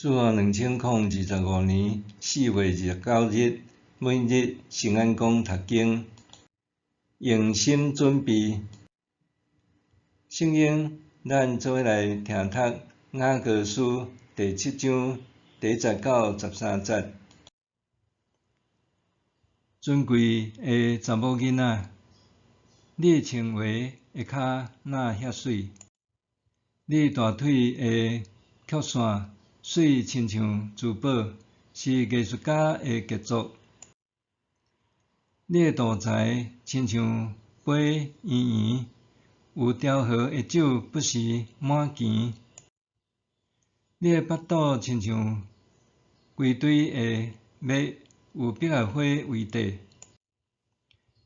主後2025年4月29日，每日聖安講讀經，用心準備。聖經，咱做伙來聽讀雅歌書第七章第一節到13節。尊貴的查某囡仔，你穿鞋的跤若遐媠，你大腿的曲線媠親像珠寶，是藝術家的傑作。你的肚臍親像杯圓圓，有調和的酒不時滿墘。你的腹肚親像歸堆的麥，有百合花為底。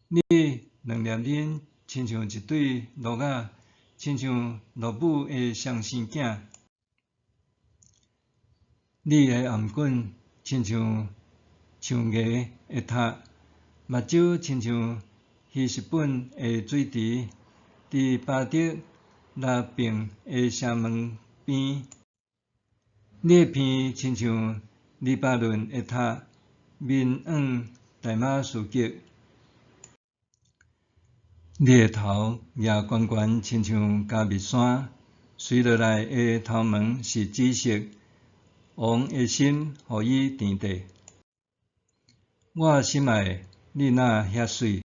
你兩粒奶親像一對鹿仔，親像鹿母的雙生囝。你的頷頸親像象牙的塔，目睭親像希實本的水池，佇巴特拉並的城門邊。你的鼻親像黎巴嫩的塔，面向大馬士革。你的頭額懸懸親像迦密山，垂落來的頭毛是紫色。王的心予伊甜滴。我心愛的，你若遐媠，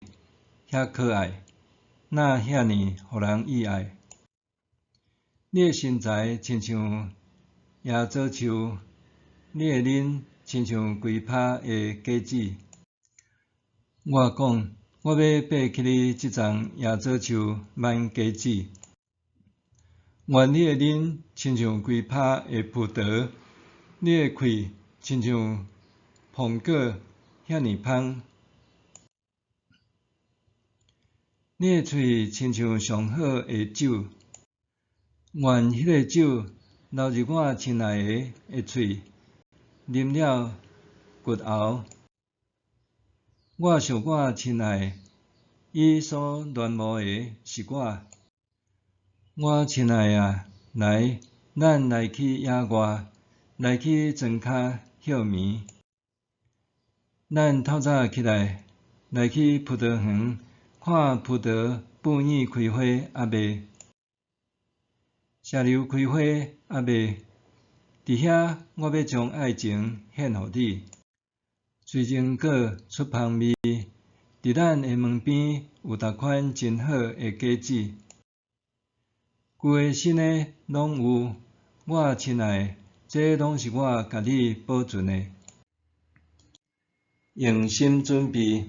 遐可愛，若遐爾予人意愛。你的身材親像椰棗樹，你的臉親像歸拍的果子。我講，我欲爬起你這叢椰棗樹挽果子。願你的臉親像歸拍的葡萄，你的氣親像蘋果遐爾芳。你的喙親像上好的酒，願彼个酒流入我親愛的的喙，啉了骨喉。我想我親愛，伊所戀慕的是我。我親愛啊，來，咱來去野外，來去莊跤歇暝。咱透早起來，來去葡萄園，看葡萄布影開花猶未？石榴開花猶未？佇遐，我欲將愛情獻予你。水晶果出芳味，佇咱的門邊有逐款真好的果子。舊的新的攏有，我親愛的，這攏是我共你保存的。用心準備，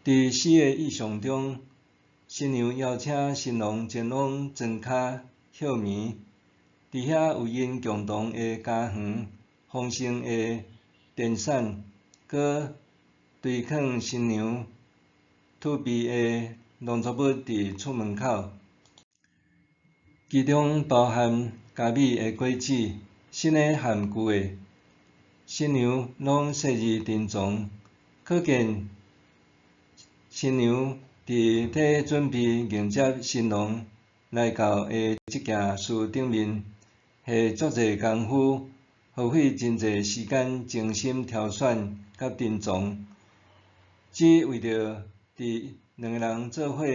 佇四个意象中，新娘邀請新郎前往莊跤歇暝，佇遐有𪜶共同的家園、豐盛的田產，閣堆囥新娘儲備的農作物佇厝門口，其中包含佳美的果子，新的和舊的。新娘攏細緻珍藏，可見新娘佇咧準備迎接新郎來到的這件事頂面，下足濟工夫，耗費真濟時間，精心挑選佮珍藏，只為著佇兩个人做伙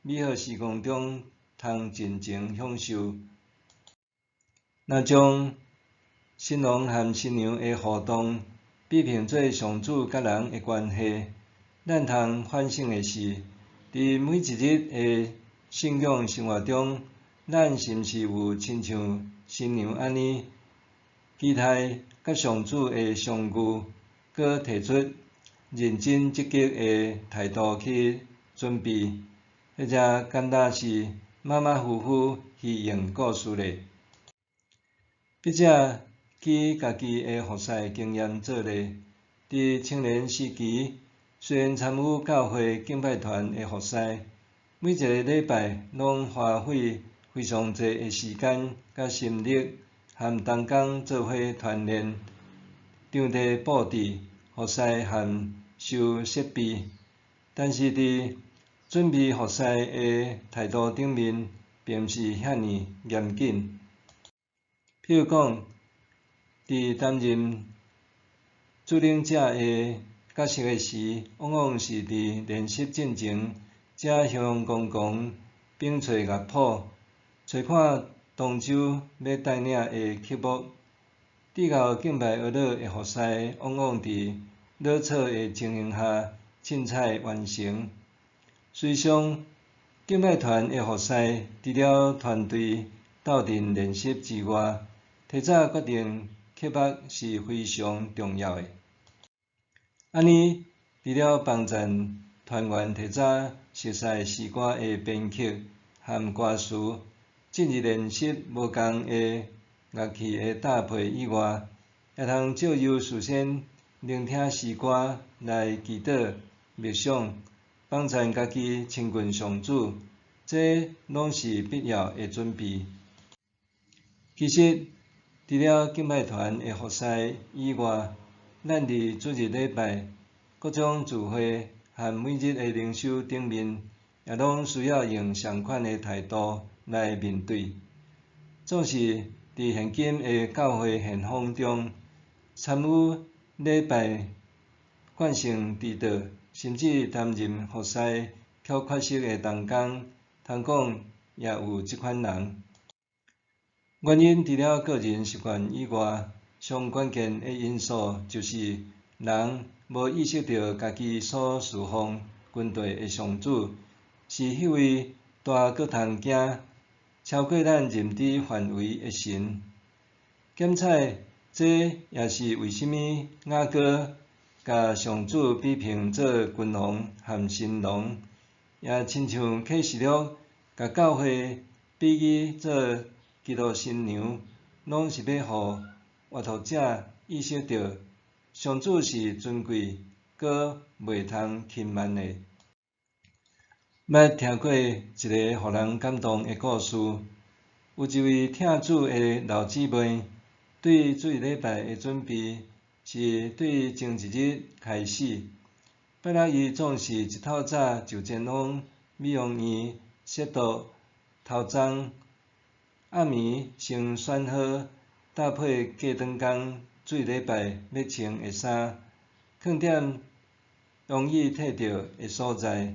美好時光中通盡情享受。若將新郎和新娘的互動比拼做上主佮人的關係，咱通反省的是，佇每一日的信仰生活中，咱是毋是有親像新娘按呢，期待佮上主的相遇，閣提出認真積極的態度去準備，或者敢若是馬馬虎虎虛應故事咧？筆者舉家己的服侍經驗做例，佇青年時期，雖然參與教會敬拜團的服侍，每一个禮拜攏花費非常濟的時間佮心力，和同工做伙團練、場地布置、服侍和收設備，但是佇準備服侍的態度頂面，並毋是遐爾嚴謹。譬如講，佇擔任主領者的角色的時，往往是佇練習進前，才雄雄剛剛反揣樂譜，揣看當週欲帶領的曲目。至到敬拜樂的服事，往往佇潦草的情形下凊彩完成。事實上，敬拜團的服事，除了團隊鬥陣練習之外，提早決定曲目是非常重要的。按呢，除了幫贊團員提早熟悉詩歌的編曲和歌詞，進入練習無仝的樂器的搭配以外，也通藉由事先聆聽詩歌來祈禱、默想，幫贊家己親近上主，這攏是必要的準備。其實，除了敬拜團的服事以外，咱佇主日禮拜、各種聚會和每日的靈修頂面，也攏需要用相款的態度來面對。總是佇現今的教會現況中，參與禮拜、慣性遲到，甚至擔任服事卻缺席的同工，通講也有這款人。原因除了個人習慣以外，上關鍵的因素就是人無意識著家己所事奉軍隊的上主，是彼位大閣通驚、超過咱認知範圍的神。檢採這也是為啥物雅歌共上主比拼做君王和新郎，也親像啟示錄共教會比擬做基督新娘，攏是欲予閱讀者意識著上主是尊貴，閣袂通輕慢的。捌聽過一个予人感動的故事，有一位疼主的老姊妹，對主日禮拜的準備是對前一日開始。拜六伊總是一透早就前往美容院雪度頭鬃，暗暝先選好搭配過轉工主日禮拜欲穿的衫，囥踮容易提著的所在。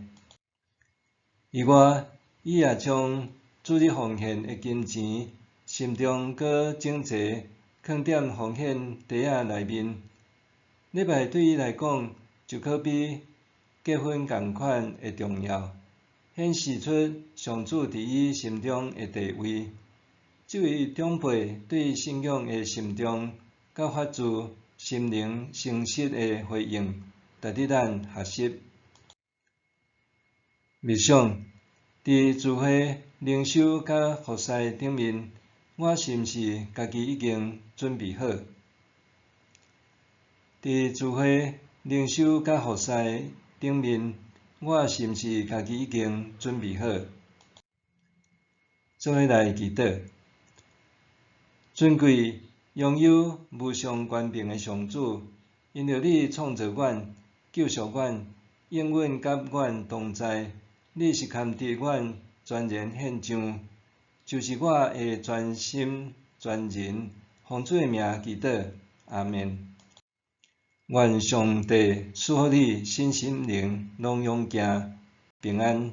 以外，伊也將主日奉獻的金錢，心中閣整齊囥踮奉獻袋仔內面。禮拜對伊來講，就好比結婚仝款的重要，顯示出上主佇伊心中的地位。這位長輩對信仰的慎重，佮發自心靈誠實的回應，值得咱學習。默想，佇聚會、靈修佮服事頂面，我是毋是家己已經準備好？佇聚會、靈修佮服事頂面，我是毋是家己已經準備好？做伙來祈禱。尊貴、擁有無上權柄的上主，因著你創造阮、救贖阮，應允佮阮同在，你是堪得阮全然獻上，就是我的全心全人，奉主的名祈禱，阿們。願上帝賜福你身心靈攏勇健平安。